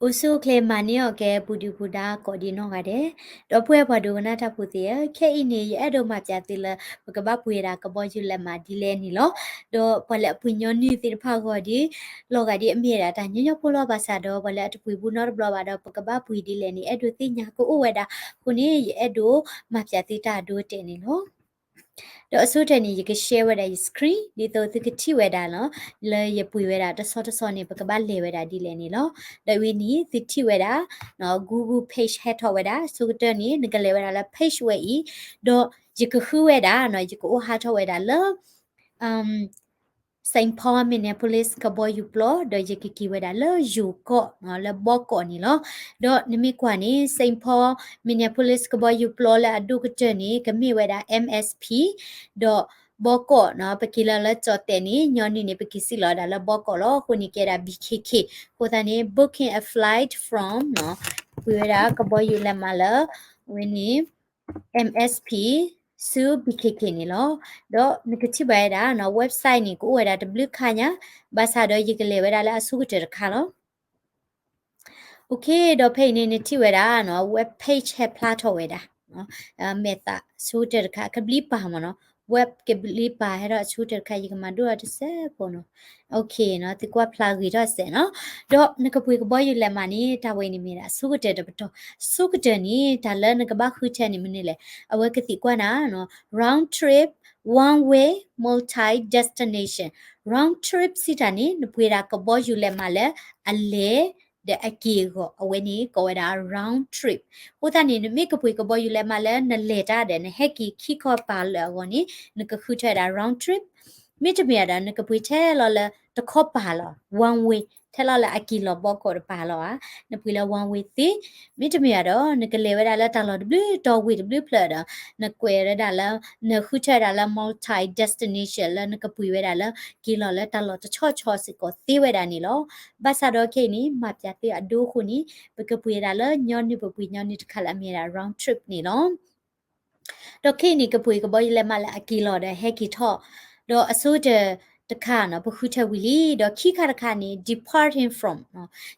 အိၣ်ဆူၣ်အိၣ်ချ့မၤန့ၢ်အီၣ်ကဲ ပူၤဒုပူၤဒါကိးဒံးနီၢ်ဂၤဒဲး, ဒီပုၢ်ဝဲၢ်ပှၤဒိကနၣ်တၢ်ဖိသ့ၣ်ဧၢ, ခဲအံၤန့ၣ် ယအဲၣ်ဒိးမၤပၠးသုလၢ ပကဘၣ်ပှ့ၤဝဲဒၣ်ကဘီယူၤလဲးမးဒ်လဲၣ်န့ၣ်လီၤ. ဒီးပှၤလၢအပှ့ၤညီနုၢ်သ့ၣ်တဖၣ်အဂီၢ်ဒီး လီၤဂာ်ဒ်အမ့ၢ်ဝဲဒၣ်တၢ်ညီညီဖိလီၤ. ဘၣ်ဆၣ်ဒီး ပှၤလၢအတပှ့ၤဘူးနီတဘျီဘၣ်ဒီး ပကဘၣ်ပှ့ၤဒ်လဲၣ်န့ၣ် အဲၣ်ဒိးသ့ၣ်ညါကအိၣ်ဝဲဒၣ်အဃိန့ၣ် ယအဲၣ်ဒိးမၤပၠးသုတၢ်အဒိအတဲာ်န့ၣ်လီၤ. ဒီးအဆိကတၢၢ်န့ၣ် ယက share ဝဲဒၣ်ယ screen ဒ်သိးသုကထံၣ်ဝဲဒၣ်လီၤ. လၢယပှ့ၤဝဲဒၣ်တဆီတဆီန့ၣ် ပကဘၣ်လဲၤဝဲဒၣ်ဒ်လဲၣ်န့ၣ်လီၤ. ဒီးဝံၤန့ၣ် သုထံၣ်ဝဲဒၣ် Google page ဟဲထီၣ်ဝဲဒၣ် အဆိကတၢၢ်န့ၣ် နကလဲၤဝဲဒၣ်လၢ page ဝဲအံၤ, ဒီးယကဃုဝဲဒၣ် ယကအိၣ်ဟးထီၣ်ဝဲဒၣ်လၢ Saint Paul Minneapolis ကဘီယူၤပျီ ဒီးယကက့ၤဝဲဒၣ်လၢယိၤကီၢ် လၢဘီကီးန့ၣ်လီၤ. ဒီးနမ့ၢ်ကွၢ်န့ၣ် Saint Paul Minneapolis ကဘီယူၤပျီလၢအဒိၣ်ကတၢၢ်န့ၣ် ကမ့ၢ်ဝဲဒၣ် M S P ဒီးဘီကီး ပက့ၤလီၤလၢကၠီၣ်တဲာ်န့ၣ် ညီနုၢ်န့ၣ် ပက့ၤစံၣ်လီၤဝဲဒၣ်လၢဘီကီးလီၤ. အဃိန့ၣ်ကဲဒၣ် B K K အဃိသတးန့ၣ် booking a flight from ပှ့ၤဝဲဒၣ်ကဘီယူၤလဲးမးလၢ ဝဲန့ၣ် M S P ဆူ B K K န့ၣ်လီၤ. ဒီးနကထံၣ်ဘၣ်ဝဲဒၣ် website န့ၣ် ကအိၣ်ဝဲဒၣ်တဘျုးခါညါ, ဘၣ်ဆၣ်ဒီးယကလဲၤဝဲဒၣ်လၢအဆိကတၢၢ်တခါလီၤ. ဒီးဖဲအံၤန့ၣ် နထံၣ်ဝဲဒၣ် web page ဟဲဖျါထီၣ်ဝဲဒၣ်, မဲာ်သးဆိကတၢၢ်တခါ ကဘျံးပၤမ့ၢ်နီၤ, web ကဘျံးပၤဟဲထီၣ်အဆိကတၢၢ်တခါ ယကမၤဒိၣ်ထီၣ်တစဲးဖိနီၤ. သုကွၢ်ဖျါဂ့ၤထီၣ်စဲးနီၤ. ဒီးနကပှ့ၤကဘီယူၤလဲးမးန့ၣ် တၢ်ဝဲအံၤန့ၣ်မ့ၢ်ဒၣ်အဆိကတၢၢ်တပတီၢ်, အဆိကတၢၢ်န့ၣ် တၢ်လၢနကဘၣ်ဃုထၢန့ၣ်မနုၤလဲၣ်, အဝဲကသံကွၢ်နၤ round trip, one way, multi destination. Round trip စံးတၢ်န့ၣ် နပှ့ၤဒၣ်ကဘီယူၤလဲးမးလၢအလဲၤ ဒီးအက့ၤအဂီၢ် အဝဲန့ၣ်ကိးဝဲဒၣ် round trip. အဃိသတးန့ၣ် နမ့ၢ်ကပှ့ၤကဘီယူၤလဲးမးလၢနလဲၤတၢ်ဒီး နဟဲက့ၤခံခီပၤလၢအဂီၢ်န့ၣ် နကဃုထၢဝဲဒၣ် round trip. မ့တမ့ၢ်ဒီး နကပှ့ၤထဲလီၤလၢတခီပၤလီၤ, one way, ထဲလီၤလၢအက့ၤလီၤဘီကီးတပၤလီၤဧါ, နပှ့ၤလၢ one way သ့. မ့တမ့ၢ်ဒီး နကလဲၤဝဲဒၣ်လၢတၢ်လီၢ်တဘျုးတီၤဝ့ၢ်တဘျုးဖျၢၣ်ဒီး နကွဲးဝဲဒၣ်လၢ နဃုထၢဝဲဒၣ်လၢ multi destination လၢနကပှ့ၤဝဲဒၣ်လၢ က့ၤလီၤလၢတၢ်လီၢ်တဆီဆီစ့ၢ်ကီးသ့ဝဲဒၣ်န့ၣ်လီၤ. ဘၣ်ဆၣ်ဒီးခဲအံၤန့ၣ် မၤပၠးသုအဒိအဃိန့ၣ် ပကပှ့ၤဝဲဒၣ်လၢညီနုၢ် ပပှ့ၤညီနုၢ်တခါလၢအမ့ၢ်ဝဲဒၣ် round trip န့ၣ်လီၤ. ဒီးခဲအံၤန့ၣ် ကပှ့ၤကဘီယူၤလဲးမးလၢအက့ၤလီၤဒီးဟဲက့ၤထီၣ်, ဒီးအဆိကတၢၢ်တခါနီၤ ပဃုထၢဝံၤလံ, ဒီးခံခါတခါန့ၣ် departing from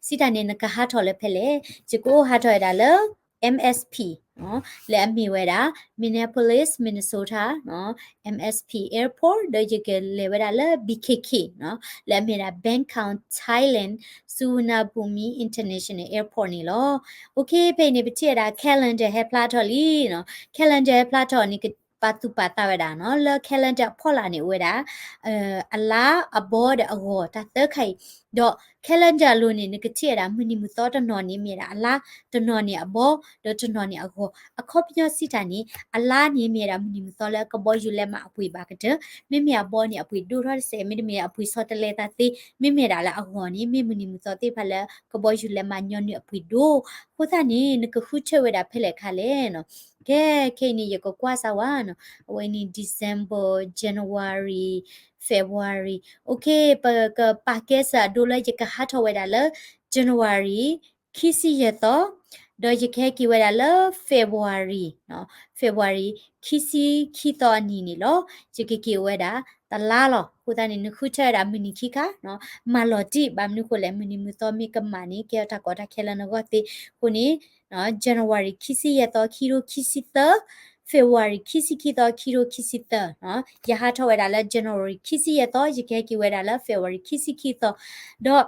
စံးတၢ်န့ၣ် နကဟးထီၣ်လၢဖဲလဲၣ်, ယကအိၣ်ဟးထီၣ်ဝဲဒၣ်လၢ M S P လၢအမ့ၢ်ဝဲဒၣ် Minneapolis Minnesota M S P Airport ဒီးယကလဲၤဝဲဒၣ်လၢ B K K လၢအမ့ၢ်ဒၣ် Bangkok Thailand Suvarnabhumi International Airport န့ၣ်လီၤ. ဖဲအံၤန့ၣ် ပထံၣ်ဝဲဒၣ် calendar ဟဲဖျါထီၣ်လံနီၤ, calendar ဟဲဖျါထီၣ်န့ၣ် ကပာ်သူၣ်ပာ်သးဝဲဒၣ်နီၤ, လၢ calendar အဖီလာ်န့ၣ် အိၣ်ဝဲဒၣ် အလါ အဘီဒီးအဂီၤ တၢ်သၢခါအံၤ, ဒီး calendar အလိၤန့ၣ် နကထံၣ်ဝဲဒၣ် မုၢ်နံၤမုၢ်သီတနီၤန့ၣ်မ့ၢ်ဒၣ်အလါ, တနီၤန့ၣ်အဘီ, ဒီးတနီၤန့ၣ်အဂီၤ. အခီပညီစံးတၢ်န့ၣ် အလါန့ၣ်မ့ၢ်ဒၣ်မုၢ်နံၤမုၢ်သီလၢကဘီယူၤလဲးမးအပှ့ၤဘၣ်ကတၢၢ်, မ့မ့ၢ်အဘီန့ၣ် အပှ့ၤဒိၣ်ထီၣ်တစဲး, မ့တမ့ၢ်အပှ့ၤဆီတလဲသးသ့, မ့မ့ၢ်ဒၣ်လၢအဂီၤန့ၣ် မ့ၢ်မုၢ်နံၤမုၢ်သီသ့ၣ်တဖၣ်လၢကဘီယူၤလဲးမးညီနုၢ်အပှ့ၤဒိၣ်. အဃိသတးန့ၣ် နကဃုထၢဝဲဒၣ်ဖဲလဲၣ်ခါလဲၣ်နီၤ. ကဲ, ခဲအံၤန့ၣ် ယကကွၢ်စၢ်ဝဲနီၤ, အဝဲန့ၣ် December, January, February, ပကပာ်ကဲစၢ်အဒိလၢယကဟးထီၣ်ဝဲဒၣ်လၢ January ခံဆံယဲၢ်သီ, ဒီးယကဟဲက့ၤဝဲဒၣ်လၢ February, February ခံဆံခံသီအနံၤန့ၣ်လီၤ. ယကက့ၤဝဲဒၣ်တလါလီၤ. အဃိသတးန့ၣ် နဃုထၢဝဲဒၣ်မုၢ်နံၤခံခါ, မၤလီၤတံၢ် ဘၣ်မနုၤဃိလဲၣ်, မုၢ်နံၤမုၢ်သီမ့ၢ်ကမၣ်န့ၣ် ကဲထီၣ်တၢ်ကီတၢ်ခဲလၢနဂီၢ်သ့. အဃိန့ၣ် January ခံဆံယဲၢ်သီ ခံကထိခံဆံသၢ, February ခံဆံခံသီ ခံကထိခံဆံသၢ, ယဟးထီၣ်ဝဲဒၣ်လၢ January ခံဆံယဲၢ်သီ, ယကဟဲက့ၤဝဲဒၣ်လၢ February ခံဆံခံသီ, ဒီး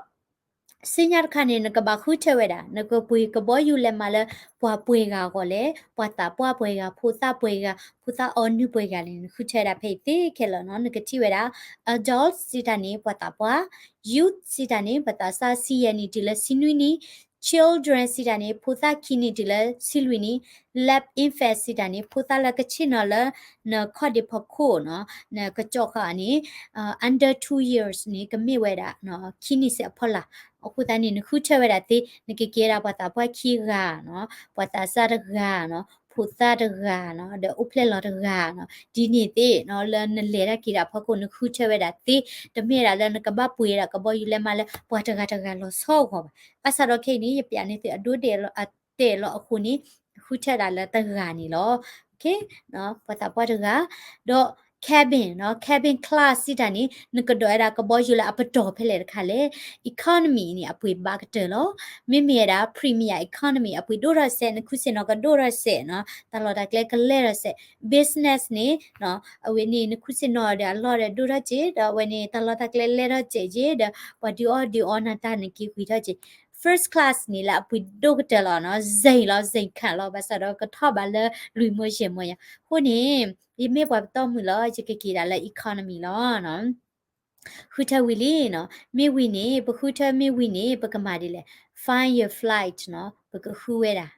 စံညါတခါန့ၣ် နကဘၣ်ဃုထၢဝဲဒၣ် နကပှ့ၤကဘီယူၤလဲးမးလၢ ပှၤပှဲၤဂၤအဂီၢ်လဲၣ်, ပှၤသးပှၢ်ပှဲၤဂၤ, ဖိသၣ်ပှဲၤဂၤ, ဖိသၣ်အီနုၢ်ပှဲၤဂၤန့ၣ် နဃုထၢဝဲဒၣ်ဖဲအံၤသ့ခဲလၢာ်နီၤ. နကထံၣ်ဝဲဒၣ် adult စံးတၢ်န့ၣ် ပှၤသးပှၢ်, youth စံးတၢ်န့ၣ် ပှၤသးစၢ် ဆံယဲၢ်နံၣ်တုၤလၢဆံနွံနံၣ်, children စံးတၢ်န့ၣ် ဖိသၣ်ခံနံၣ်တုၤလၢဆံလွံၢ်နံၣ်, less infant စံးတၢ်န့ၣ် ဖိသၣ်လၢကဆ့ၣ်နီၤလၢ နခီၣ်ဒ့ၣ်ဖီခိၣ်နီၤ, နကစီၣ်ဃာ်န့ၣ် under two years န့ၣ် ကမ့ၢ်ဝဲဒၣ် ခံနံၣ်စဲးအဖီလာ်. အဃိသတးန့ၣ် နဃုထၢဝဲဒၣ်သ့, နကကဲဒၣ်ပှၤသးပှၢ်ခံဂၤနီၤ, ပှၤသးစၢ်တဂၤနီၤ, ဖိသၣ်တဂၤနီၤ, ဒီးအိၣ်ဖျဲၣ်လီၤတဂၤနီၤ, ဒ်န့ၣ်သ့ၣ်နီၤ လၢနလဲၤတၢ်က့ၤတၢ်ဖီခိၣ် နဃုထၢဝဲဒၣ်သ့, တမ့ၢ်ဒၣ်လၢနကဘၣ်ပှ့ၤဒၣ်ကဘီယူၤလဲးမးလၢ ပှၤတဂၤတဂၤလီၤဆီအဂီၢ်ဘၣ်. ဘၣ်ဆၣ်ဒီးခဲအံၤန့ၣ် ယပျးန့ၢ်သုအဒိတဲာ်လီၤအတဲာ်လီၤအဃိန့ၣ် ဃုထၢဒၣ်လၢတဂၤန့ၣ်လီၤ. ပှၤသးပှၢ်တဂၤ, ဒီး cabin နီၤ, cabin class စံးတၢ်န့ၣ် နကဒိးဝဲဒၣ်ကဘီယူၤလၢအပတီၢ်ဖဲလဲၣ်တခါလဲၣ်. Economy န့ၣ် အပှ့ၤဘၣ်ကတၢၢ်လီၤ. မ့မ့ၢ်ဝဲဒၣ် Premier Economy အပှ့ၤဒိၣ်ထီၣ်စဲး, နခူၣ်ဆ့ၣ်နီၤကဒိၣ်ထီၣ်စဲးနီၤ, တၢ်လီၢ်တၢ်ကျဲကလဲၤထီၣ်စဲး. Business န့ၣ် အဝဲန့ၣ် နခူၣ်ဆ့ၣ်နီၤဒီးအလီၢ်ဒီးဒိၣ်ထီၣ်စဲး, ဒီးအဝဲန့ၣ် တၢ်လီၢ်တၢ်ကျဲလဲၤထီၣ်စဲးက့ၤဒီး ပှၤဒုးအီၣ်ဒုးအီနၤတၢ်န့ၣ်က့ၤဝံၤထီၣ်စဲး. First class န့ၣ်လၢအပှ့ၤဒိၣ်ကတၢၢ်လီၤနီၤ, စ့ၣ်လီၤ, စ့ၣ်ခၣ်လီၤ, ဘၣ်ဆၣ်ဒီးကထီၣ်ဘးလၢလွံၢ်မၢယဲၢ်မၢယါ. အဃိန့ၣ် ယမ့ၢ်ပှၤပတီၢ်မုၢ်လီၤ, ယကက့ၤဒၣ်လၢ economy လီၤ. ဃုထၢဝံၤလံနီၤ, မ့ၢ်ဝံၤန့ၣ် ပဃုထၢမ့ၢ်ဝံၤန့ၣ် ပကမၤဒ်လဲၣ်, find your flight နီၤ, ပကဃုဝဲဒၣ်.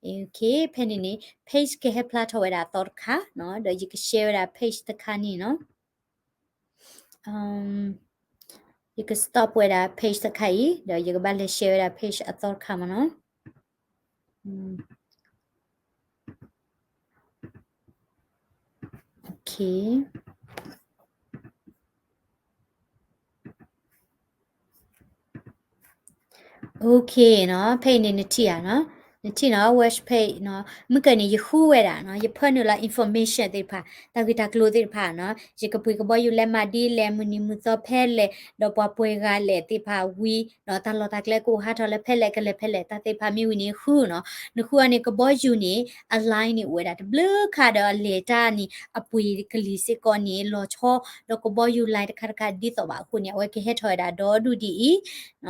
Okay, ဖဲန့ၣ်န့ၣ် page ကဟဲဖျါထီၣ်ဝဲဒၣ်အသီတခါနီၤ, ဒီးယက share ဝဲဒၣ် page တခါန့ၣ်နီၤ. ယက stop ဝဲဒၣ် page တခါအံၤ, ဒီးယကဘၣ်လဲၤ share ဝဲဒၣ် page အသီတခါမ့ၢ်နီၤ. Okay. Okay နီၤ, ဖဲအံၤန့ၣ်နထံၣ်ဧါနီၤ, နထံၣ်နီၤ, watch page နီၤ, မုၢ်ကၢန့ၣ် ယဃုဝဲဒၣ်နီၤ, ယဖၢနုာ်လီၤ information သ့ၣ်တဖၣ်, တၢ်ဂ့ၢ်တၢ်ကျိၤသ့ၣ်တဖၣ်နီၤ, ယကပှ့ၤကဘီယူၤလဲၤမၤဒ်လဲၣ်, မုၢ်နံၤမုၢ်သီဖဲလဲၣ်, ဒီးပှၤပှဲၤဂၤလဲၣ်သ့ၣ်တဖၣ်ဝံၤနီၤ, တၢ်လီၢ်တၢ်ကျဲကအိၣ်ဟးထီၣ်လၢဖဲလဲၣ်ကလဲၤဖဲလဲၣ်, တၢ်သ့ၣ်တဖၣ်မ့ၢ်ဝံၤန့ၣ်ဃုနီၤ, နဃုအီၤန့ၣ် ကဘီယူၤန့ၣ် အ line န့ၣ်အိၣ်ဝဲဒၣ်တဘျုးခါဒီးအလဲၤတၢ်န့ၣ် အပှ့ၤကလံၤစ့ၢ်ကီးန့ၣ် လီၤဆီ ဒီးကဘီယူၤ line တခါတခါဒ်သိးဘၣ်အဃိန့ၣ် အဝဲကဟဲထီၣ်ဝဲဒၣ်ဒီဒူၣ်ဒ်အံ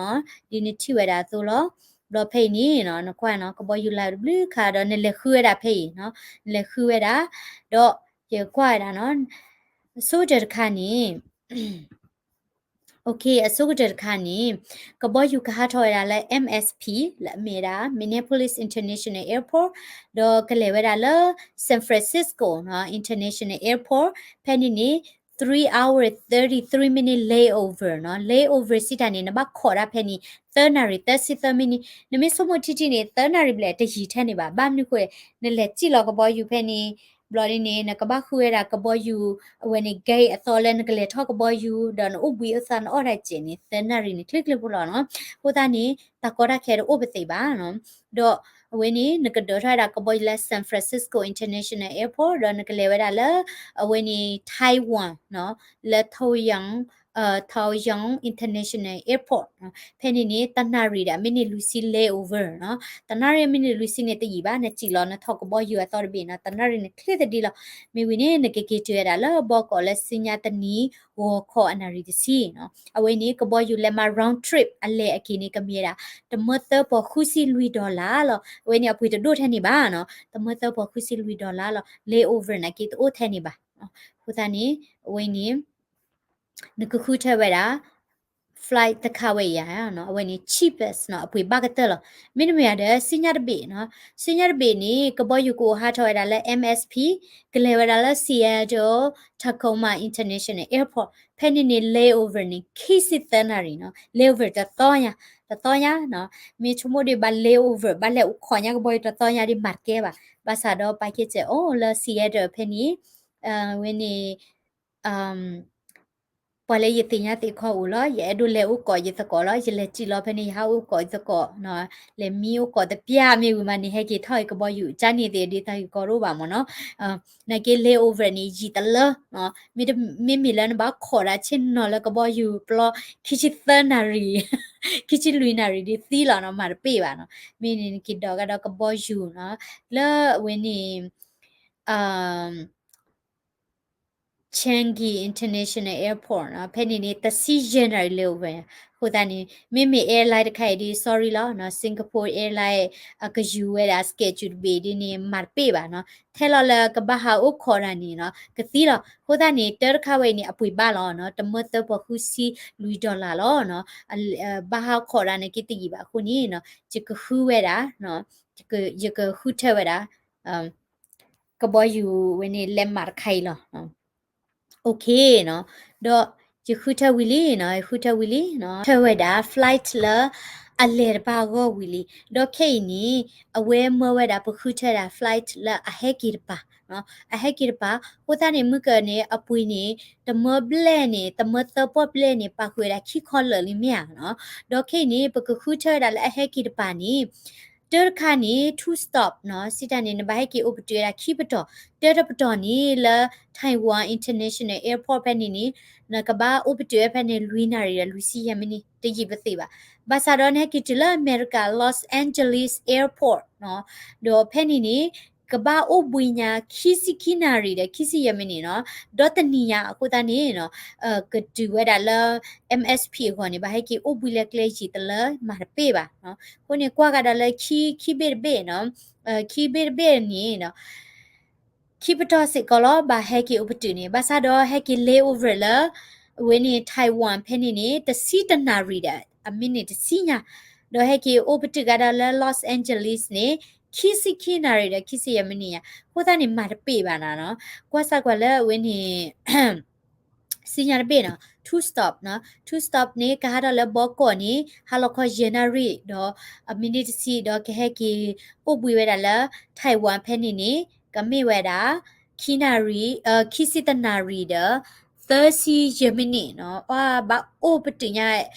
ၤ, ဒ်နထံၣ်ဝဲဒၣ်အသိးလီၤ. ဘျီဖဲအံၤန့ၣ်နီၤ, နကွၢ်နီၤ, ကဘီယူၤ line တဘျုးခါဒီးနလဲၤဃုဝဲဒၣ်ဖဲအံၤနီၤ, နလဲၤဃုဝဲဒၣ်, ဒီးယကွၢ်ဝဲဒၣ်နီၤ, အဆိကတၢၢ်တခါန့ၣ် Okay, အဆိကတၢၢ်တခါန့ၣ် ကဘီယူၤကဟးထီၣ်ဝဲဒၣ်လၢ M S P လၢအမ့ၢ်ဒၣ် Minneapolis International Airport, ဒီးကလဲၤဝဲဒၣ်လၢ San Francisco နီၤ International Airport, ဖဲန့ၣ်န့ၣ် three hour thirty-three minute layover နီၤ, layover စံးတၢ်န့ၣ် နဘၣ်ခိးတၢ်ဖဲန့ၣ် သၢနၣ်ရံၣ်သၢဆံသၢမံးနံး, နမ့ၢ်ဆိကမိၣ်ထံထံန့ၣ် သၢနၣ်ရံၣ်ဘျဲၣ်တယံာ်ထဲန့ၣ်ဘၣ်, ဘၣ်မနုၤဃိ နလဲၤစံၣ်လီၤကဘီယူၤဖဲန့ၣ် ဘျီဒ်န့ၣ် နကဘၣ်ဃုဝဲဒၣ်ကဘီယူၤ အဝဲန့ၣ် gate အသီလၢနကလဲၤထီၣ်ကဘီယူၤ ဒီးနအိၣ်ဘှံးအိၣ်သါနအီၣ်တၢ်စဲးန့ၣ် သၢနၣ်ရံၣ်န့ၣ် ချ့ချ့ဖိလီၤနီၤ. အဃိသတးန့ၣ် တၢ်ကီတၢ်ခဲတအိၣ်ပသ့ၣ်ဘၣ်နီၤ. ဒီးအဝဲန့ၣ် နကဒိးထီၣ်ဝဲဒၣ်ကဘီယူၤလၢ San Francisco International Airport ဒီးနကလဲၤဝဲဒၣ်လၢ အဝဲန့ၣ် Taiwan နီၤ လၢ Taoyuan Taoyuan International Airport နီၤ. ဖဲန့ၣ်န့ၣ် တနၣ်ရံၣ်ဒီး မံးနံးလွံၢ်ဆံ layover နီၤ. တနၣ်ရံၣ်မံးနံးလွံၢ်ဆံန့ၣ်တယံာ်ဘၣ်, နစံၣ်လီၤနထီၣ်ကဘီယူၤအသီတဘ့ၣ်နီၤ. တနၣ်ရံၣ်န့ၣ်ချ့သဒံလီၤ. မ့ၢ်ဝံၤန့ၣ် နကက့ၤတုၤဝဲဒၣ်လၢဘီကီးလၢဆူညါတနံၤ ဂီၤခီအနၣ်ရံၣ်တဆံနီၤ. အဝဲန့ၣ် ကဘီယူၤလဲၤမၤ round trip အလဲၤအက့ၤန့ၣ် ကမ့ၢ်ဝဲဒၣ် တမၢသၢပီၤဃုဆံလွံၢ် dollar လီၤ. အဝဲန့ၣ် အပှ့ၤတဒိၣ်ထဲန့ၣ်ဘၣ်နီၤ. တမၢသၢပီၤဃုဆံလွံၢ် dollar လီၤ. Layover န့ၣ်က့ၤတအိၣ်ထဲန့ၣ်ဘၣ်. အဃိသတးန့ၣ် အဝဲန့ၣ် နကဃုထၢဝဲဒၣ် flight တခါဝဲအံၤဧါနီၤ, အဝဲန့ၣ် cheapest နီၤ, အပှ့ၤဘၣ်ကတၢၢ်လီၤ. မ့တမ့ၢ်ဧါဒီး ဆူညါတဘ့ၣ်နီၤ, ဆူညါတဘ့ၣ်န့ၣ် ကဘီယူၤကအိၣ်ဟးထီၣ်ဝဲဒၣ်လၢ M S P ကလဲၤဝဲဒၣ်လၢ Seattle Tacoma International Airport, ဖဲန့ၣ်န့ၣ် layover န့ၣ် ခံဆံသၢနၣ်ရံၣ်နီၤ, layover တသီညါ, တသီညါနီၤ, မ့ၢ်ဆိကမိၣ်ဒီးဘၣ် layover ဘၣ်လဲၤအိၣ်ခိးညါကဘီယူၤတသီညါဒီးမၤတကဲဘၣ်, ဘၣ်ဆၣ်ဒီးပာ်ကဲစဲးအိၣ်လၢ Seattle ဖဲန့ၣ်, ဝဲန့ၣ် ပှၤလၢယသ့ၣ်ညါသ့ၣ်ခီအိၣ်လီၤ, ယအဲၣ်ဒိးလဲၤအိၣ်ကိးယသကိးလီၤ, ယလဲၤစံၣ်လီၤဖဲန့ၣ် ယဟးအိၣ်ကိးယသကိး, လဲၤမံအိၣ်ကိးတပျၢ်မ့ၢ်ဝံၤမးန့ၣ် ဟဲက့ၤထီၣ်ကဘီယူၤ ကၢ်န့ၣ်သ့ၣ်ဒ်တၢ်ဂ့ၢ်ကီတအိၣ်ဘၣ်မ့ၢ်နီၤ, နာ်က့ layover န့ၣ် ယံာ်တလၢ, မ့မ့ၢ်လၢနဘၣ်ခိးဒၣ်ဆ့ၣ်နီၤလၢကဘီယူၤပျီ ခံဆံသၢနၣ်ရံၣ်, ခံဆံလွံၢ်နၣ်ရံၣ်ဒ်သံလီၤနီၤ, မၤတပ့ၢ်ဘၣ်နီၤ, မ့ၢ်န့ၣ်နက့ၤဒိးကဒီးကဘီယူၤနီၤ, လၢအဝဲန့ၣ် Changi International Airport နီၤ, ဖဲန့ၣ်န့ၣ် တဆံယဲၢ်နၣ်ရံၣ် layover, အဃိသတးန့ၣ် မ့မ့ၢ် airline တခါအံၤဒ် sorry လီၤနီၤ, Singapore Airline အကယူၤဝဲဒၣ် schedule တဘ့ၣ်ဒ်န့ၣ် မၤတပ့ၢ်ဘၣ်နီၤ, ထဲလီၤလၢကဘၣ်ဟးအိၣ်ခိးတၢ်န့ၣ်နီၤ ကသံလီၤ, အဃိသတးန့ၣ် တၢ်တခါဝဲအံၤန့ၣ် အပှ့ၤဘၣ်လီၤနီၤ, တမၢသၢပီၤဃုဆံလွံၢ် dollar လီၤနီၤ, ဘၣ်ဟးအိၣ်ခိးတၢ်န့ၣ်က့တယံာ်ဘၣ်အဃိန့ၣ်နီၤ, ယကဃုဝဲဒၣ် ယကဃုထၢဝဲဒၣ် ကဘီယူၤဝဲန့ၣ် လဲၤမၤတခါအံၤလီၤ. Okay နီၤ, ဒီးယဃုထၢဝံၤလံနီၤ, ယဃုထၢဝံၤလံနီၤ, ထၢဝဲဒၣ် flight လၢအလဲၤတဘၣ်အဂီၢ်ဝံၤလံ, ဒီးခဲအံၤန့ၣ် အဝဲမၢဝဲဒၣ်ပဃုထၢဒၣ် flight လၢအဟဲက့ၤတပၤ, အဟဲက့ၤတပၤ, အဃိသတးန့ၣ် မုၢ်ကၢန့ၣ် အပှ့ၤန့ၣ် တမၢဘျဲၣ်န့ၣ် တမၢသၢပီၢ်ဘျဲၣ်န့ၣ် ပာ်ဃုာ်ဝဲဒၣ်ခံခီလၢာ်လံမ့ၢ်ဧါနီၤ, ဒီးခဲအံၤန့ၣ် ပကဃုထၢဝဲဒၣ်လၢအဟဲက့ၤတပၤန့ၣ် တၢတခါန့ၣ် two stop နီၤ, စံးတၢ်န့ၣ် နဘၣ်ဟဲက့ၤအိၣ်ပတုာ်ဝဲဒၣ်ခံပတီၢ်, တၢတပတီၢ်န့ၣ် လၢ Taiwan International Airport ဖဲန့ၣ်န့ၣ် နကဘၣ်အိၣ်ပတုာ်ဝဲဖဲန့ၣ် လွံၢ်နၣ်ရံၣ်ဒီးလွံၢ်ဆံယဲၢ်မံးနံး တယံာ်ပသ့ၣ်ဘၣ်. ဘၣ်ဆၣ်ဒီးနဟဲက့ၤတုၤလၢအမဲရကၤ Los Angeles Airport နီၤ, ဒီးဖဲန့ၣ်န့ၣ် ကဘၣ်အိၣ်ဘှံးညါ ခံဆံခံနၣ်ရံၣ်ဒီးခံဆံယဲၢ်မံးနံးနီၤ, ဒီတနံၤညါအဃိသတးန့ၣ်နီၤ ကတုၤဝဲဒၣ်လၢ M S P အဂီၢ်န့ၣ် ဘၣ်ဟဲက့ၤအိၣ်ဘှံးလၢကျဲယံာ်တလၢ မၤတပ့ၢ်ဘၣ်နီၤ. အဃိန့ၣ် ကွၢ်ကဒီးလၢခံ ခံဘ့ၣ်တဘ့ၣ်နီၤ, ခံဘ့ၣ်တဘ့ၣ်န့ၣ်နီၤ ခံပတီၢ်စ့ၢ်ကီးလီၤ ဘၣ်ဟဲက့ၤအိၣ်ပတုာ်န့ၣ်, ဘၣ်ဆၣ်ဒီးဟဲက့ၤ layover လၢ အဝဲန့ၣ် Taiwan ဖဲန့ၣ်န့ၣ် တဆံတနၣ်ရံၣ်ဒီး အမံးနံးတဆံညါ, ဒီးဟဲက့ၤအိၣ်ပတုာ်ကဒီးလၢ Los Angeles န့ၣ် ခံဆံခံနၣ်ရံၣ်ဒီးခံဆံယဲၢ်မံးနံးညါ, အဃိသတးန့ၣ် မၤတပ့ၢ်ဘၣ်နၤနီၤ. ကွၢ်စၢ်ကွၢ်လၢအဝဲန့ၣ် စံညါတဘ့ၣ်နီၤ, two stop နီၤ, two stop န့ၣ် ကဟးထီၣ်လၢဘီကီၢ်န့ၣ် ဟါလီၤခီယဲၢ်နၣ်ရံၣ်ဒီး အမံးနံးတဆံ ဒီးကဟဲက့ၤအိၣ်ဘှံးဝဲဒၣ်လၢ Taiwan ဖဲန့ၣ်န့ၣ် ကမ့ၢ်ဝဲဒၣ် ခံနၣ်ရံၣ်, ခံဆံတနၣ်ရံၣ်ဒီး သၢဆံယဲၢ်မံးနံးနီၤ. ပှၤဘၣ်အိၣ်ပတုာ်ညါ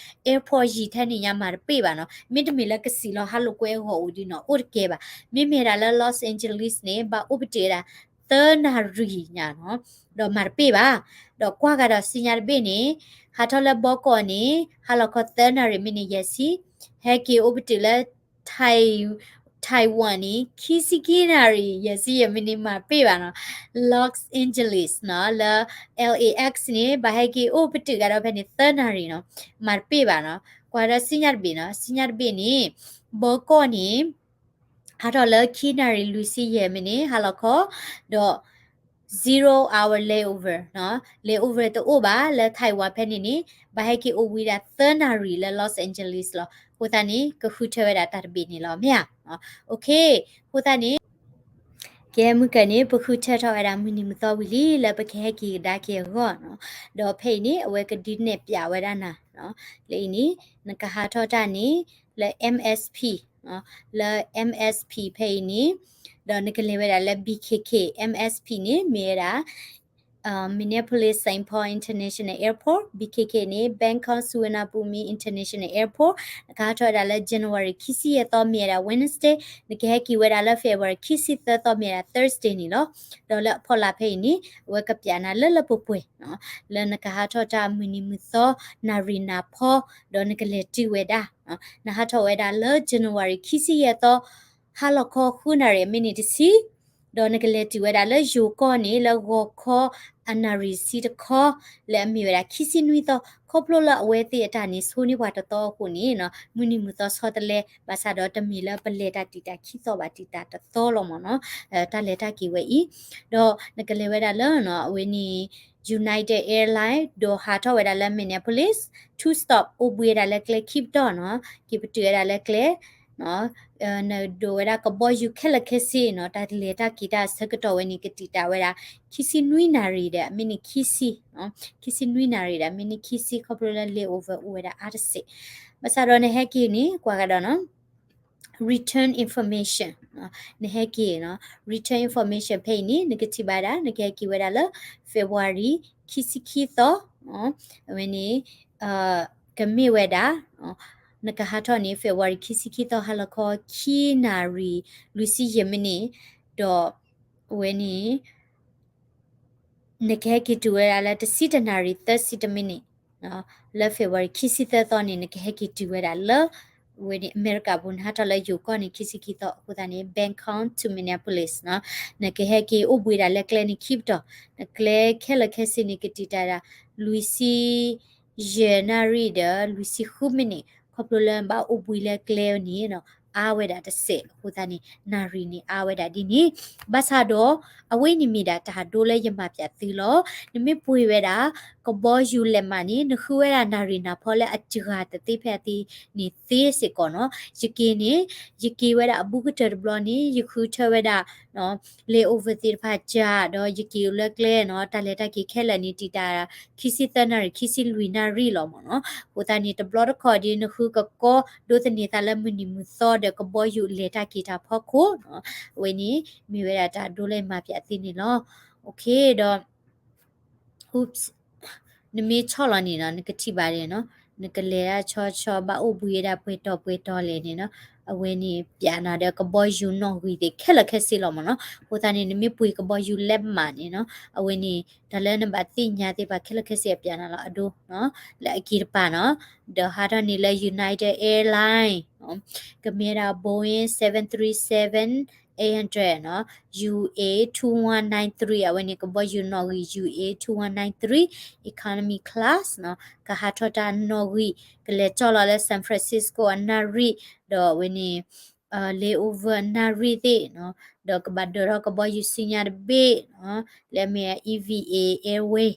airport ယံာ်ထဲန့ၣ်ညါ မၤတပ့ၢ်ဘၣ်နီၤ. မ့တမ့ၢ်လၢကစံးလီၤဟါလိာ်ကွဲအဂီၢ်အိၣ်ဒ်နီၤ အိၣ်တကဲဘၣ်. မ့မ့ၢ်ဒၣ်လၢ Los Angeles န့ၣ် ဘၣ်အိၣ်ပတုာ်ဝဲဒၣ် သၢနၣ်ရံၣ်ညါနီၤ, ဒီးမၤတပ့ၢ်ဘၣ်. ဒီးကွၢ်ကဒီးစံညါတဘ့ၣ်န့ၣ် ဟးထီၣ်လၢဘီကီၢ်န့ၣ် ဟါလီၤခီသၢနၣ်ရံၣ်မံးနံးယဲၢ်ဆံ, ဟဲက့ၤအိၣ်ပတုာ်လၢ Taiwan န့ၣ် ခံဆံခံနၣ်ရံၣ် ယဲၢ်ဆံယဲၢ်မံးနံး မၤတပ့ၢ်ဘၣ်နီၤ. Los Angeles နီၤ လၢ L A X န့ၣ် ဘၣ်ဟဲက့ၤအိၣ်ပတုာ်ကဒီးဖဲန့ၣ် သၢနၣ်ရံၣ်နီၤ, မၤတပ့ၢ်ဘၣ်နီၤ. ကွၢ်ဒီးစံညါတဘ့ၣ်နီၤ, စံညါတဘ့ၣ်န့ၣ် ဘီကီၢ်န့ၣ် ဟးထီၣ်လၢခံနၣ်ရံၣ်လွံၢ်ဆံယဲၢ်မံးနံး ဟါလီၤခီ, ဒီး zero hour layover နီၤ, layover တအိၣ်ဘၣ်လၢ Taiwan ဖဲန့ၣ်န့ၣ် ဘၣ်ဟဲက့ၤအိၣ်ဝံၤဒၣ်သၢနၣ်ရံၣ်လၢ Los Angeles လီၤ. အဃိသတးန့ၣ် ကဃုထၢဝဲဒၣ်တၢ်တဘ့ၣ်န့ၣ်လီၤ မ့ၢ်ဧါ. အဃိသတးန့ၣ် ကဲမုၢ်ကၢန့ၣ် ပဃုထၢထီၣ်ဝဲဒၣ်မုၢ်နံၤမုၢ်သီဝံၤလံ လၢပကဟဲက့ၤကဒါက့ၤအဂီၢ်နီၤ. ဒီးဖဲအံၤန့ၣ် အဝဲကဒုးနဲၣ်ပၠးဝဲဒၣ်နၤနီၤ. လၢအံၤန့ၣ် နကဟးထီၣ်တၢ်န့ၣ် လၢ M S P နီၤ, လၢ M S P ဖဲအံၤန့ၣ် ဒီးနကလဲၤဝဲဒၣ်လၢ B K K, M S P န့ၣ် မ့ၢ်ဝဲဒၣ် Minneapolis Saint Paul International Airport, B K K န့ၣ် Bangkok Suvarnabhumi International Airport, နကဟးထီၣ်ဝဲဒၣ်လၢ January ခံဆံယဲၢ်သီ မ့ၢ်ဝဲဒၣ် Wednesday, နကဟဲက့ၤဝဲဒၣ်လၢ February ခံဆံသၢသီ မ့ၢ်ဝဲဒၣ် Thursday န့ၣ်လီၤ. ဒီးလၢအဖီလာ်ဖဲအံၤန့ၣ် အဝဲကပၠးနၤလၢလၢပှဲၤပှဲၤနီၤ, လၢနကဟးထီၣ်တၢ်မုၢ်နံၤမုၢ်သီ နၣ်ရံၣ်နၢ်ဖီ ဒီးနကလဲၤတုၤဝဲဒၣ် နဟးထီၣ်ဝဲဒၣ်လၢ January ခံဆံယဲၢ်သီ ဟါလီၤခီဃုနၣ်ရံၣ်အမံးနံးတဆံ, ဒီးနကလဲၤတုၤဝဲဒၣ်လၢယိၤကီၢ်န့ၣ် လၢဂီၤခီအနၣ်ရံၣ်ဆံတခီ လၢအမ့ၢ်ဝဲဒၣ်ခံဆံနွံသီ, ခီဖျိလၢအဝဲသ့ၣ်အတၢ်န့ၣ် ဆိန့ၢ်ပှၤတသီအဃိန့ၣ် မုၢ်နံၤမုၢ်သီဆီတလဲ, ဘၣ်ဆၣ်ဒီးတမ့ၢ်လၢပလဲၤတၢ်တံာ်တာ်ခံသီဘၣ် တံာ်တာ်တသီလီၤမ့ၢ်နီၤ, တၢ်လဲၤတၢ်က့ၤဝဲအံၤ, ဒီးနကလဲၤဝဲဒၣ်လၢ အဝဲန့ၣ် United Airlines ဒီးဟးထီၣ်ဝဲဒၣ်လၢ Minneapolis, two stop အိၣ်ဘှံးဝဲဒၣ်လၢကျဲခံပတီၢ်နီၤ, က့ၤပတုာ်ဝဲဒၣ်လၢကျဲ နဒိးဝဲဒၣ်ကဘီယူၤခဲလၢာ်ခဲဆ့နီၤ, တၢ်လဲၤတၢ်က့ၤတၢ်ဆၢကတီၢ်ဝဲန့ၣ် ကတံာ်တာ်ဝဲဒၣ် ခံဆံနွံနၣ်ရံၣ်ဒီး အမံးနံးခံဆံ, ခံဆံနွံနၣ်ရံၣ်ဒီး အမံးနံးခံဆံ ခီဖျိလၢ layover အိၣ်ဝဲဒၣ်အါတစဲး, ဘၣ်ဆၣ်ဒီးနဟဲက့ၤန့ၣ် ကွၢ်ကဒီးနီၤ return information, နဟဲက့ၤနီၤ, return information ဖဲအံၤန့ၣ် နကထံၣ်ဘၣ်ဒၣ် နကဟဲက့ၤဝဲဒၣ်လၢ February ခံဆံခံသီ, အဝဲန့ၣ် ကမ့ၢ်ဝဲဒၣ် နကဟးထီၣ်န့ၣ် February ခံဆံခံသီ ဟါလီၤခီ ခံနၣ်ရံၣ် လွံၢ်ဆံယဲၢ်မံးနံး, ဒီးအဝဲန့ၣ် နကဟဲက့ၤတုၤဝဲဒၣ်လၢ တဆံတနၣ်ရံၣ် သၢဆံတမံးနံး, လၢ February ခံဆံသၢသီန့ၣ် နကဟဲက့ၤတုၤဝဲဒၣ်လၢ အဝဲန့ၣ် အမဲရကၤပူၤ နဟးထီၣ်လၢယိၤကီၢ်န့ၣ် ခံဆံခံသီအဃိသတးန့ၣ် Bangkok to Minneapolis နီၤ, နကဟဲက့ၤအိၣ်ဘှံးဒၣ်လၢကျဲန့ၣ်ခံပတီၢ်, နကျဲခဲလၢာ်ခဲဆ့န့ၣ် ကတံာ်တာ်ဒၣ် လွံၢ်ဆံ ယဲၢ်နၣ်ရံၣ်ဒီး လွံၢ်ဆံဃုမံးနံး, ခီဖျိလၢနဘၣ်အိၣ်ဘှံးလၢကျဲန့ၣ် အါဝဲဒၣ်တစဲးအဃိသတးန့ၣ် နၣ်ရံၣ်န့ၣ်အါဝဲဒၣ်ဒ်န့ၣ်, ဘၣ်ဆၣ်ဒီး အဝဲန့ၣ်မ့ၢ်ဒၣ်တၢ်ဒိလၢယမၤပၠးသုလီၤ. နမ့ၢ်ပှ့ၤဝဲဒၣ် ကဘီယူၤလဲးမးန့ၣ် နဃုဝဲဒၣ်နၣ်ရံၣ်နၢ်ဖီလၢအစှၤတသ့ဖဲအသ့န့ၣ်သ့စ့ၢ်ကီးနီၤ. ယက့ၤန့ၣ် ယက့ၤဝဲဒၣ်အဘူးကတၢၢ်တဘျီန့ၣ် ယဃုထၢဝဲဒၣ် layover သ့ၣ်တဖၣ်စှၤ ဒီးယက့ၤလၢကျဲနီၤ, တၢ်လဲၤတၢ်က့ၤခဲလၢာ်န့ၣ် တံာ်တာ် ခံဆံသၢနၣ်ရံၣ် ခံဆံလွံၢ်နၣ်ရံၣ်လီၤမ့ၢ်နီၤ. အဃိသတးန့ၣ် တဘျီတခီၣ်ဒ်နဃုကကီဒိးသန့ၤသးလၢမုၢ်နံၤမုၢ်သီဒီးကဘီယူၤလဲၤတၢ်က့ၤတၢ်ဖီခိၣ်နီၤ, အဝဲန့ၣ် မ့ၢ်ဝဲဒၣ်တၢ်ဒိလၢယမၤပၠးသုန့ၣ်လီၤ. Okay ဒီး oops နမ့ၢ်ဆီၣ်လီၤန့ၣ်နီၤ နကထံၣ်ဘၣ်ဒ်နီၤ, နကလဲၤဒၣ်ဆီဆီ ဘၣ်အိၣ်ဘှံးဝဲဒၣ်ပှဲၤတီၤပှဲၤတီၤလဲၣ်န့ၣ်နီၤ. အဝဲန့ၣ်ပျးနၤဒီးကဘီယူၤနီၣ်ဂံၢ်သ့ၣ်ခဲလၢာ်ခဲဆ့လီၤမ့ၢ်နီၤ. အဃိသတးန့ၣ် နမ့ၢ်ပှ့ၤကဘီယူၤလဲးမးန့ၣ်နီၤ အဝဲန့ၣ် တၢ်လၢနဘၣ်သ့ၣ်ညါသ့ၣ်တဖၣ်ခဲလၢာ်ခဲဆ့အပျးနၤလီၤ အဒိ လၢအက့ၤတပၤနီၤ. ဒီးဟးထီၣ်န့ၣ်လၢ United Airline ကမ့ၢ်ဝဲဒၣ် Boeing seven three seven eight hundred နီၤ U A two one nine three အဝဲန့ၣ် ကဘီယူၤနီၣ်ဂံၢ် U A two one nine three economy class နီၤ ကဟးထီၣ်တၢ်နီၣ်ဂံၢ် ကလဲၤကၠီၣ်လီၤလၢ San Francisco အနၣ်ရံၣ် ဒီးအဝဲန့ၣ် layover အနၣ်ရံၣ်သ့ၣ်နီၤ ဒီးကဘၣ်ဒၢးထီၣ်ကဘီယူၤဆူညါတဘ့ၣ်နီၤ လၢအမ့ၢ် E V A Airway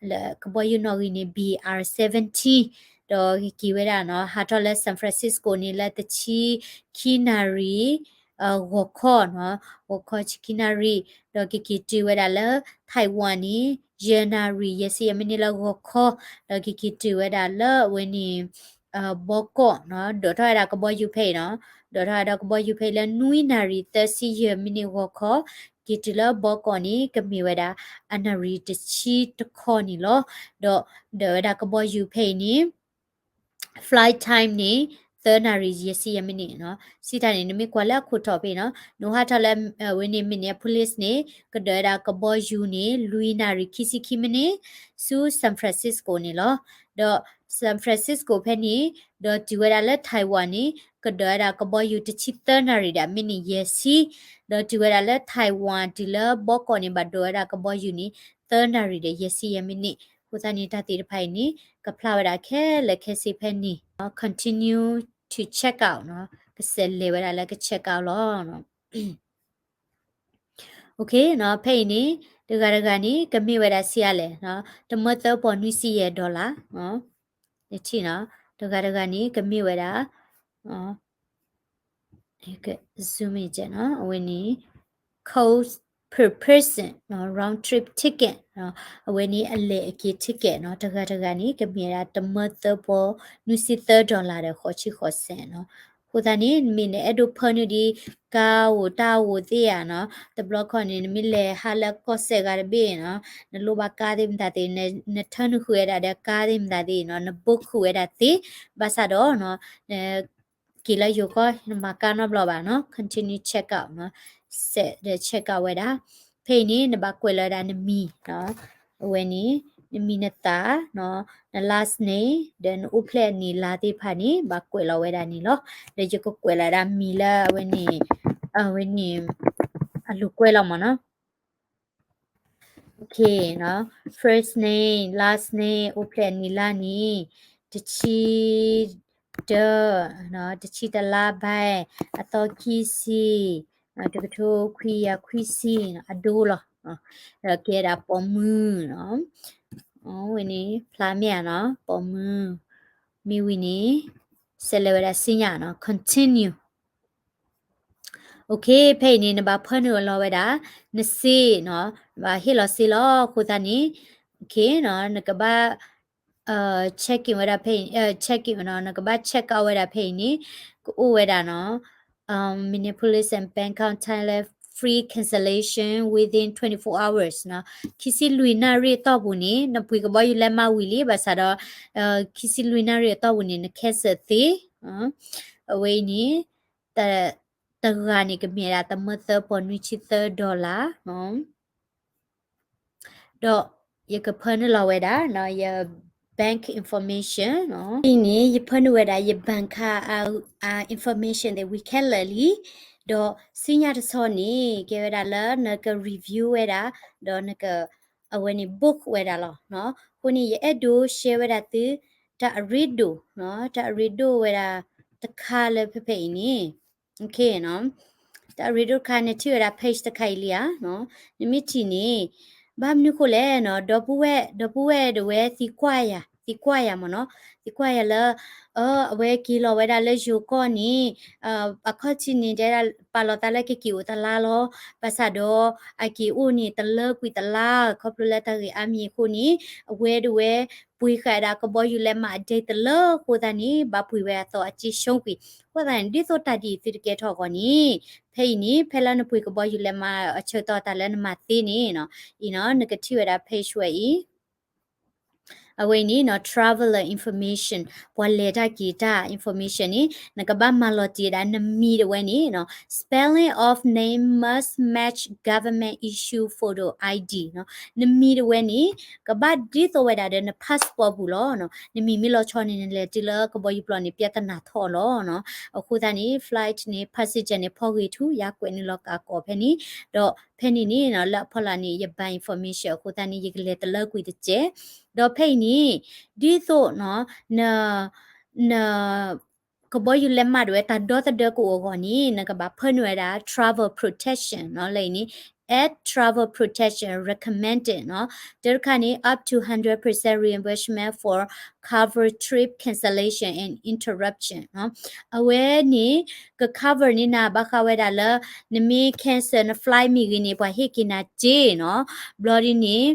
လၢကဘီယူၤနီၣ်ဂံၢ်န့ၣ် B R seventeen ဒီးကက့ၤဝဲဒၣ်နီၤ ဟးထီၣ်လၢ San Francisco န့ၣ်လၢတဆံခံနၣ်ရံၣ် ဂီၤခီနီၤ ဂီၤခီဆံခံနၣ်ရံၣ် ဒီးကက့ၤတုၤဝဲဒၣ်လၢ Taiwan န့ၣ် ယဲၢ်နၣ်ရံၣ် ယဲၢ်ဆံယဲၢ်မံးနံးလၢဂီၤခီ ဒီးကက့ၤတုၤဝဲဒၣ်လၢအဝဲန့ၣ် ဘီကီးနီၤ ဒၢးထီၣ်ဝဲဒၣ်ကဘီယူၤဖဲအံၤနီၤ ဒၢးထီၣ်ဝဲဒၣ်ကဘီယူၤဖဲအံၤလၢနွံနၣ်ရံၣ်သၢဆံယဲၢ်မံးနံးဂီၤခီ က့ၤတုၤလၢဘီကီးန့ၣ် ကမ့ၢ်ဝဲဒၣ် အနၣ်ရံၣ်တဆံတခီန့ၣ်လီၤ. ဒီးဒၢးဝဲဒၣ်ကဘီယူၤဖဲအံၤန့ၣ် flight time န့ၣ် သၢနၣ်ရံၣ်ယဲၢ်ဆံယဲၢ်မံးနံးနီၤ စံးတၢ်န့ၣ် နမ့ၢ်ကွၢ်လၢအခိၣ်ထီၣ်ဖဲအံၤနီၤ နဟးထီၣ်လၢ အဝဲန့ၣ် Minneapolis န့ၣ် ကဒၢးဝဲဒၣ်ကဘီယူၤန့ၣ် လွံၢ်နၣ်ရံၣ်ခံဆံခံမံးနံး ဆူ San Francisco န့ၣ်လီၤ. ဒီး San Francisco ဖဲန့ၣ် ဒီးတုၤဝဲဒၣ်လၢ Taiwan န့ၣ် ကဒၢးဝဲဒၣ်ကဘီယူၤတဆံသၢနၣ်ရံၣ်ဒီးမံးနံးယဲၢ်ဆံ ဒီးတုၤဝဲဒၣ်လၢ Taiwan တုၤလၢဘီကီးန့ၣ် ဘၣ်ဒိးဝဲဒၣ်ကဘီယူၤန့ၣ် သၢနၣ်ရံၣ်ဒီးယဲၢ်ဆံယဲၢ်မံးနံး အဃိသတးန့ၣ် တၢ်သ့ၣ်တဖၣ်အံၤန့ၣ် ကဖျါဝဲဒၣ်ခဲလၢာ်ခဲဆ့ဖဲန့ၣ် continue to check out နီၤ ကစးလဲၤဝဲဒၣ်လၢက check out လီၤ. OK နီၤ ဖဲအံၤန့ၣ် တဂၤတဂၤန့ၣ် ကမ့ၢ်ဝဲဒၣ်ဆံးအါလဲၣ်နီၤ တမၢသၢပီၢ်နွံဆံယဲၢ် dollar နီၤ နထံၣ်နီၤ တဂၤတဂၤန့ၣ် ကမ့ၢ်ဝဲဒၣ် zoom in နီၤ အဝဲန့ၣ် cost per person နီၤ round trip ticket နီၤ အဝဲန့ၣ်အလဲၤအက့ၤ ticket နီၤ တဂၤတဂၤန့ၣ် ကမ့ၢ်ဝဲဒၣ်တမၢသၢပီၢ်နွံဆံသၢ dollar ဒီးဃိးဆံဃိးစဲးနီၤ. အဃိသတးန့ၣ် နမ့ၢ်နအဲၣ်ဒိးဖၢနုာ်ဒံး ကါအိၣ်တၢ်အိၣ်သ့ၣ်ဧါနီၤ တဘျီခီန့ၣ် နမ့ၢ်လဲၤဟးလၢကီၢ်စဲၣ်ဂၤတဘ့ၣ်နီၤ နလိၣ်ဘၣ်ကါသ့ၣ်မတၤသ့ၣ် န နထၢနုာ်ဃုာ်ဝဲဒၣ်ဒီးကါသ့ၣ်မတၤသ့ၣ်နီၤ န book ဃုာ်ဝဲဒၣ်သ့ ဘၣ်ဆၣ်ဒီးနီၤ က့ၤလၢယိၤကီၢ် နမၤကါနီတဘျီဘၣ်နီၤ continue check out နီၤ စဲးဒီး check out ဝဲဒၣ် ဖဲအံၤန့ၣ် နဘၣ်ကွဲးလီၤဝဲဒၣ်နမံၤနီၤ အဝဲန့ၣ် နမံၤနသၣ်နီၤ န last name ဒီးနအိၣ်ဖျဲၣ်အနံၣ်လါသ့ၣ်တဖၣ်န့ၣ် ဘၣ်ကွဲးလီၤဝဲဒၣ်န့ၣ်လီၤ. ဒီးယကကွဲးလီၤဝဲဒၣ်မံၤလၢအဝဲန့ၣ် အဝဲန့ၣ် အလိာ်ကွဲလီၤမ့ၢ်နီၤ. OK နီၤ first name, last name အိၣ်ဖျဲၣ်အနံၣ်လါန့ၣ် တဆံတၢ တဆံတလါဘဲ အသီခံဆံ တကထိခွံကယၤခွံဆံ အဒိလီၤ. ဒီးကဲဒၣ်ပိာ်မုၣ်နီၤ အဝဲန့ၣ် ဖျါမ့ၢ်ဧါနီၤ ပိာ်မုၣ် မ့ၢ်ဝံၤန့ၣ် စဲးလဲၤဝဲဒၣ်ဆူညါနီၤ continue OK ဖဲအံၤန့ၣ် နဘၣ်ဖၢနုာ်လီၤဝဲဒၣ် နစ့နီၤ နဘၣ်ဟ့ၣ်လီၤစ့လီၤ အဃိသတးန့ၣ် OK နီၤ နကဘၣ် check in ဝဲဒၣ်ဖဲအံၤ check in နီၤ နကဘၣ် check out ဝဲဒၣ်ဖဲအံၤန့ၣ် ကအိၣ်ဝဲဒၣ်နီၤ Minneapolis and Bangkok Thailand free cancellation within twenty-four hours နီၤ ခံဆံလွံၢ်နၣ်ရံၣ်အတီၢ်ပူၤန့ၣ် နပှ့ၤကဘီယူၤလဲးမးဝံၤလံ ဘၣ်ဆၣ်ဒီး ခံဆံလွံၢ်နၣ်ရံၣ်အတီၢ်ပူၤန့ၣ် န cancel သ့ အဝဲအံၤန့ၣ် တဂၤန့ၣ် ကမ့ၢ်ဒၣ်တမၢသၢပီၢ်နွံဆံသၢ dollar ဒီးယကဖၢနုာ်လီၤဝဲဒၣ် ယ bank information အံၤန့ၣ် ယဖၢနုာ်ဝဲဒၣ် ယ bank card information သ့ၣ်ဝံၤခဲလၢာ်လံ ဒီးဆူညါတဆီန့ၣ် ကဲဝဲဒၣ်လၢနက review ဝဲဒၣ် ဒီးနက အဝဲန့ၣ် book ဝဲဒၣ်လီၤ. အဃိန့ၣ် ယအဲၣ်ဒိး share ဝဲဒၣ်သု တၢ်အရ့ဒိၣ် တၢ်အရ့ဒိၣ်ဝဲဒၣ်တခါလၢဖဲဖဲအံၤန့ၣ် တၢ်အရ့ဒိၣ်တခါ နထံၣ်ဝဲဒၣ် page တခါအံၤလံဧါ. နမ့ၢ်ထံၣ်န့ၣ် ဘၣ်မနုၤဃိလဲၣ်နီၤ ဒီပုၢ်ဝဲၢ် ဒီပုၢ်ဝဲၢ်ဒၣ်ဝဲသံကွၢ်ယၤ သံကွၢ်ယၤမ့ၢ်နီၤ သံကွၢ်ယၤလၢ အဝဲက့ၤလီၤဝဲဒၣ်လၢယိၤကီၢ်န့ၣ် အခီၣ်ထံးန့ၣ် တဲဒၣ်ပာ်လီၤသးလၢကက့ၤအိၣ်တလါလီၤ. ဘၣ်ဆၣ်ဒီး အက့ၤအိၣ်န့ၣ် တလၢကွံာ်တလါ ခီဖျိလၢတၢ်ဂ့ၢ်အါမံၤအဃိန့ၣ် အဝဲဒၣ်ဝဲ ပှ့ၤဃာ်ဒၣ်ကဘီယူၤလဲးမးအဒ့တလၢအဃိသတးန့ၣ် ဘၣ်ပှ့ၤဝဲအသီအစ့ရှုံးကွံာ် အဃိသတးန့ၣ် ဒ်သိးတၢ်ဒ်အံၤသုတကဲထီၣ်အဂီၢ်န့ၣ် ဖဲအံၤန့ၣ် ဖဲလၢနပှ့ၤကဘီယူၤလဲးမးအဆၢကတီၢ်တၢ်လၢနမၤသ့န့ၣ် အံၤနီၤ နကထံၣ်ဝဲဒၣ် page ဝဲအံၤ အဝဲအံၤန့ၣ်နီၤ traveler information ပှၤလဲၤတၢ်က့ၤတၢ် information န့ၣ် နကဘၣ်မၤလီၤတံၢ်ဝဲဒၣ် နမံၤတဝဲန့ၣ်နီၤ spelling of name must match government issue photo I D နီၤ. နမံၤတဝဲန့ၣ် ကဘၣ်ဒ်သိးဝဲဒၣ်ဒီးန passport ပူၤလီၤနီၤ. နမံၤမ့ၢ်လီၤဆီန့ၣ် နလဲၤတုၤလၢကဘီယူၤပျီန့ၣ် ပြဿနာထီၣ်လီၤနီၤ. အဃိသတးန့ၣ် flight န့ၣ် passenger န့ၣ် ဖီဂ့ၤထူ ယကွဲးန့ၢ်လီၤကးကိးဖဲန့ၣ် ဒီးဖဲန့ၣ်န့ၣ်နီၤ လၢအဖီလာ်န့ၣ် ယ bank information အဃိသတးန့ၣ် ယကလဲၤတလၢကွံာ်တစဲး ဒီးဖဲအံၤန့ၣ် ဒ်သိးနီၤ န န ကဘီယူၤလဲးမးတဝဲ တၢ်ဒီသဒၢကအိၣ်အဂီၢ်န့ၣ် နကဘၣ်ဖၢနုာ်ဝဲဒၣ် travel protection နီၤ လၢအံၤန့ၣ် add travel protection recommended နီၤ. တၢတခါန့ၣ် up to hundred percent reimbursement for cover trip cancellation and interruption နီၤ. အဝဲန့ၣ် က cover န့ၢ်နၤ ဘၣ်ဃးဝဲဒၣ်လၢ နမ့ၢ် cancel န flight မ့ၢ်ဂ့ၤန့ၣ် ပှၤဟ့ၣ်က့ၤနၤစ့နီၤ. ဘျီဒ်န့ၣ်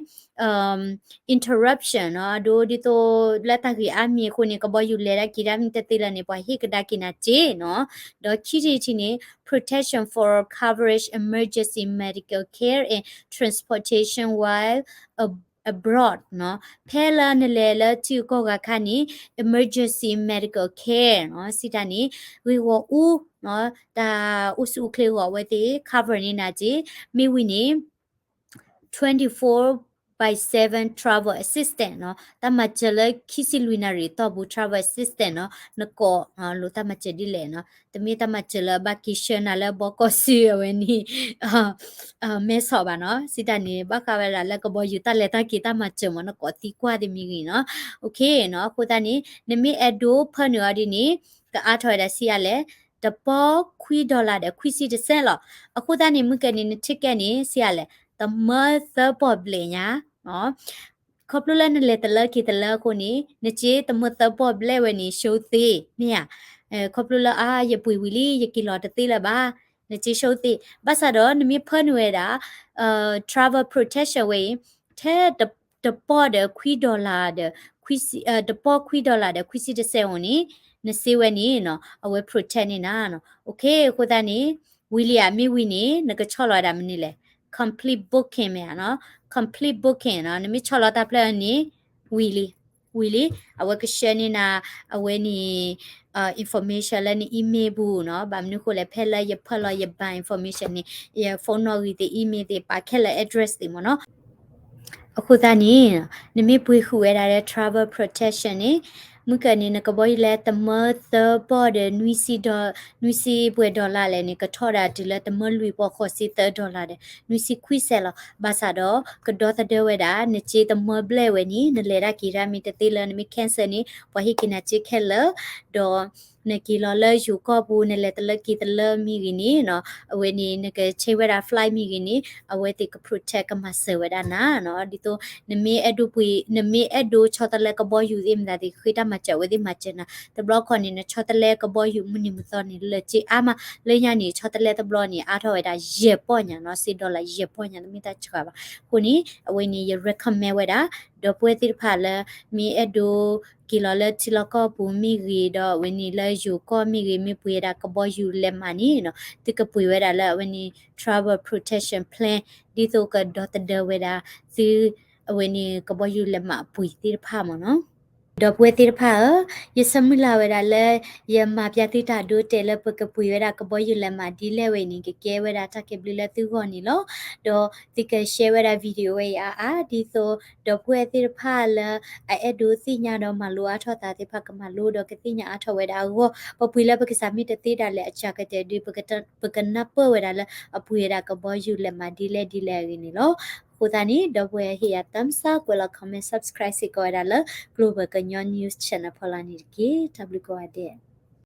interruption နီၤ, အဒိဒ်သိးလၢတၢ်ဂ့ၢ်အါမံၤအဃိန့ၣ် ကဘီယူၤလဲၤဒၣ်က့ၤဒၣ်မ့ၢ်တသ့လၢၤန့ၣ် ပှၤဟ့ၣ်ကဒါက့ၤနၤစ့နီၤ. ဒီးခံထံၣ်တထံၣ်န့ၣ် protection for coverage emergency medical care and transportation while abroad နီၤ. ဖဲလၢနလဲၤလၢထံဂုၤကီၢ်ဂၤခါန့ၣ် emergency medical care နီၤ စံးတၢ်န့ၣ် ဂ့ၢ်ဂီၢ်အူ တၢ်အိၣ်ဆူၣ်အိၣ်ချ့အဂီၢ် အဝဲသ့ၣ် cover န့ၢ်နၤစ့, မ့ၣ်ဝံၤန့ၣ် twenty-four by seven travel assistance နီၤ, တၢ်မၤစၢၤလၢခံဆံလွံၢ်နၣ်ရံၣ်အတီၢ်ပူၤ travel assistance နီၤ, နကိး လိာ်တၢ်မၤစၢၤဒ်လဲၣ်နီၤ, တမ့ၢ်တၢ်မၤစၢၤလၢအဘၣ်က့ၤဆှၢနၤလၢဘီကီၢ်စ့အဝဲန့ၣ် မဲဆီးဘၣ်နီၤ, စံးတၢ်န့ၣ် ဘၣ်ဃးဝဲဒၣ်လၢကဘီယူၤတၢ်လဲၤတၢ်က့ၤတၢ်မၤစၢၤမး နကိးသံကွၢ်သ့ၣ်မ့ၢ်ဂ့ၤနီၤ, အဃိသတးန့ၣ် နမ့ၢ်အဲၣ်ဒိးဖၢနုာ်အီၤဒ်န့ၣ် ကအါထီၣ်ဝဲဒၣ်ဆံးအါလဲၣ် တပီၢ်ခွံ dollar ဒီးခွံဆံတစဲးလီၤ. အဃိသတးန့ၣ် မုၢ်ကနံၤန ticket န့ၣ် ဆံးအါလဲၣ် တမၢသၢပီၢ်ဘျဲၣ်ညါ ခီဖျိလၢနလဲၤတလၢက့ၤတလၢအဃိန့ၣ် နစ့တမၢသၢပီၢ်ဘျဲၣ်ဝဲန့ၣ် ရှုံးသ့ မ့ၢ်ဧါ, ခီဖျိလၢအါ ယပှ့ၤဝံၤလံ ယက့ၤလီၤတသ့လၢၤဘၣ်, နစ့ရှုံးသ့, ဘၣ်ဆၣ်ဒီး နမ့ၢ်ဖၢနုာ်ဝဲဒၣ် travel protection ဝဲအံၤ ထဲတပီၢ်ဒီးခွံ dollar ဒီး တပီၢ်ခွံ dollar ဒီးခွံဆံတစဲးအိၣ်န့ၣ် နစ့ဝဲန့ၣ်နီၤ အဝဲ protect န့ၢ်နၤနီၤ, အဃိသတးန့ၣ် ဝံၤလံဧါ, မ့ၢ်ဝံၤန့ၣ် နကဆီၣ်လီၤဝဲဒၣ်မနုၤလဲၣ်, complete booking မ့ၢ်ဧါနီၤ, complete booking နီၤ, နမ့ၢ်ဆီၣ်လီၤတၢ်ဖျၢၣ်န့ၣ် ဝံၤလံ, ဝံၤလံ, အဝဲကဆှၢန့ၢ်နၤ အဝဲန့ၣ် information လၢန email ပူၤနီၤ, ဘၣ်မနုၤဃိလဲၣ် ဖဲလၢယဖၢလီၤယ bank information န့ၣ် ယ phone နီၣ်ဂံၢ်သ့ၣ် email သ့ၣ် ပာ်ခဲလၢာ် address သ့ၣ်မ့ၢ်နီၤ, အဃိသတးန့ၣ် နမ့ၢ်ပှ့ၤဃုာ်ဝဲဒၣ်လၢ travel protection န့ၣ် မုၢ်ကနံၤန့ၣ် နကဘီယူၤလဲၤတမၢသၢပီၢ်ဒီး နွံဆံပှဲၤ dollar လဲၣ်န့ၣ် ကထီၣ်ဒၣ်တုၤလၢတမၢလွံၢ်ပီၢ်ဃိးဆံသၢ dollar ဒီး နွံဆံခွံစဲးလီၤ. ဘၣ်ဆၣ်ဒီး ကဒီသဒၢဝဲဒၣ် နစ့တမၢဘျဲၣ်ဝဲန့ၣ် နလဲၤတၢ်က့ၤတၢ်မ့ၢ်တသ့လၢၤ နမ့ၢ် cancel န့ၣ် ပှၤဟ့ၣ်က့ၤနၤစ့ခဲလၢာ်, ဒီး နက့ၤလီၤလၢယိၤကီၢ်ပူၤ နလဲၤတလၢက့ၤတလၢမ့ၢ်ဂ့ၤန့ၣ်နီၤ, အဝဲန့ၣ် နက change ဝဲဒၣ် flight မ့ၢ်ဂ့ၤန့ၣ် အဝဲသ့ၣ်က protect ကမၤစၢၤဝဲဒၣ်နၤနီၤ, ဒ်သိး နမ့ၢ်အဲၣ်ဒိးပှ့ၤ နမ့ၢ်အဲၣ်ဒိးဆီတလဲကဘီယူၤသ့ၣ်မတၤသ့ၣ် ဃ့တၢ်မၤစၢၤအဝဲသ့ၣ်မၤစၢၤနၤ, တဘျီခီန့ၣ် နဆီတလဲကဘီယူၤမုၢ်နံၤမုၢ်သီန့ၣ် လၢာ်စ့အါမး, လၢညါန့ၣ် ဆီတလဲတဘျီန့ၣ် အါထီၣ်ဝဲဒၣ်ယဲၢ်ပီၢ်ညါနီၤ, စ့ dollar ယဲၢ်ပီၢ်ညါ တမ့ၢ်တၢ်ဆှၢဘၣ်, အဃိန့ၣ် အဝဲန့ၣ် ယ recommend ဝဲဒၣ် ဒီပုၢ်ဝဲၢ်သ့ၣ်တဖၣ်လၢ မ့ၢ်အဲၣ်ဒိး က့ၤလီၤလၢထံလီၢ်ကီၢ်ပူၤမ့ၢ်ဂ့ၤ ဒီးအဝဲန့ၣ်လၢယိၤကီၢ်မ့ၢ်ဂ့ၤ မ့ၢ်ပှ့ၤဝဲဒၣ်ကဘီယူၤလဲးမးန့ၣ်နီၤ, သုကပှ့ၤဝဲဒၣ်လၢအဝဲန့ၣ် travel protection plan ဒ်သိးကဒီသဒၢဝဲဒၣ်သု အဝဲန့ၣ်ကဘီယူၤလဲးမးအပှ့ၤသ့ၣ်တဖၣ်မ့ၢ်နီၤ. ဒီပုၢ်ဝဲၢ်သ့ၣ်တဖၣ်ဧၢ, ယဆၢမုၢ်လၢ်ဝဲဒၣ်လၢ ယမၤပျၢ်သုတၢ်ဒိတဲာ်လၢပကပှ့ၤဝဲဒၣ်ကဘီယူၤလဲးမးဒ်လဲၣ်ဝဲအံၤန့ၣ် ကကဲဝဲဒၣ်တၢ်ကဲဘျုးလၢသုဂီၢ်န့ၣ်လီၤ. ဒီးသုက share ဝဲဒၣ် video ဝဲအံၤအါအါ ဒ်သိး ဒီပုၢ်ဝဲၢ်သ့ၣ်တဖၣ်လၢ အအဲၣ်ဒိးသ့ၣ်ညါဒီးမၤလိအါထီၣ်သးသ့ၣ်တဖၣ်ကမၤလိဒီးကသ့ၣ်ညါအါထီၣ်ဝဲဒၣ်အဂီၢ်, ပပှ့ၤလၢပကစၢ်မ့ၢ်တသ့ဒၣ်လဲာ်အစှၤကတၢၢ်ဒီး ပကနၢ်ပၢၢ်ဝဲဒၣ်လၢအပှ့ၤဝဲဒၣ်ကဘီယူၤလဲးမးဒ်လဲၣ်ဒ်လဲၣ်အဂ့ၢ်န့ၣ်လီၤ. အဃိသတးန့ၣ် ဒီပုၢ်ဝဲၢ်ဟ့ၣ်ယၤ thumbs up ကွဲးလီၤ comment subscribe စ့ၢ်ကီးဝဲဒၣ်လၢ Global ကညီ news channel ဖီလာ်န့ၣ်တက့ၢ်. တၢ်ဘျုးကိးဂၤဒဲး.